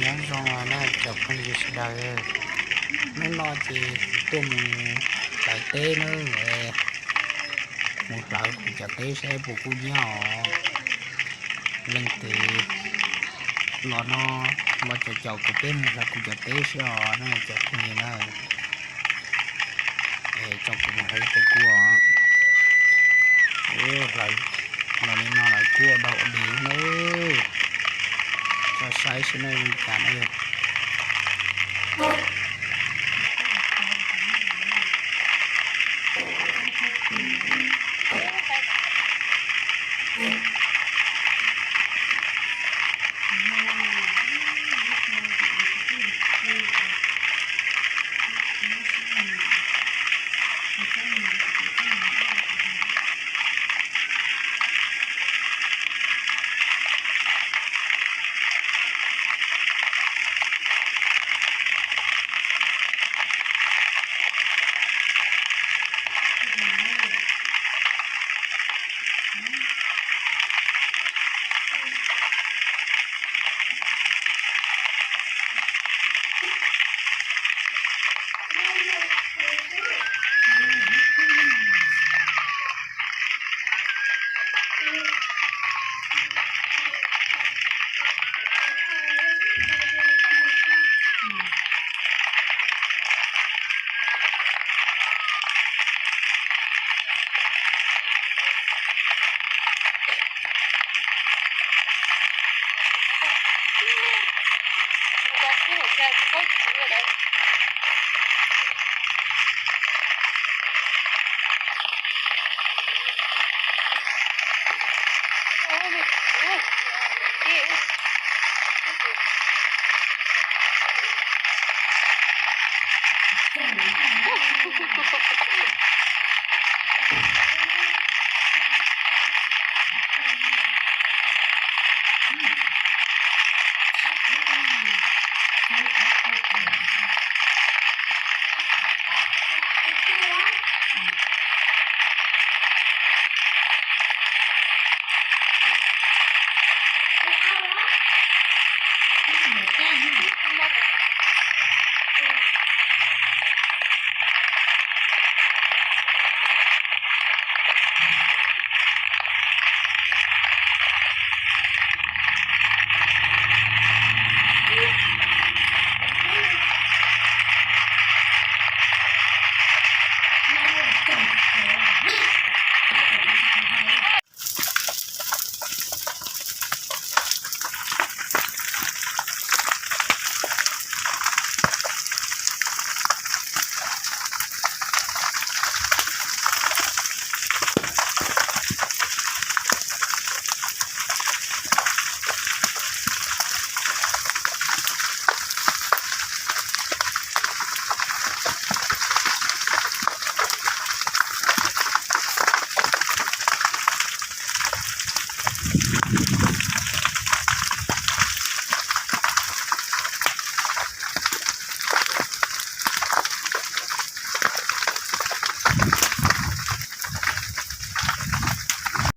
Nyob zoo na cov phooj ywg sawv daws, hnub no ces kuv tuaj mus hlawv teb na, mus hlawv kuv cov teb saib puas kub hnyiab os. Leej twg los no los caum caum kuv peb mus hlawv kuv cov teb saib os na cov phooj ywg na. Es tso kuv mus hlawv puas kub os. Hlawv los li no lawv kub ua dog ua dig na. Tso saib saib nej li cas na.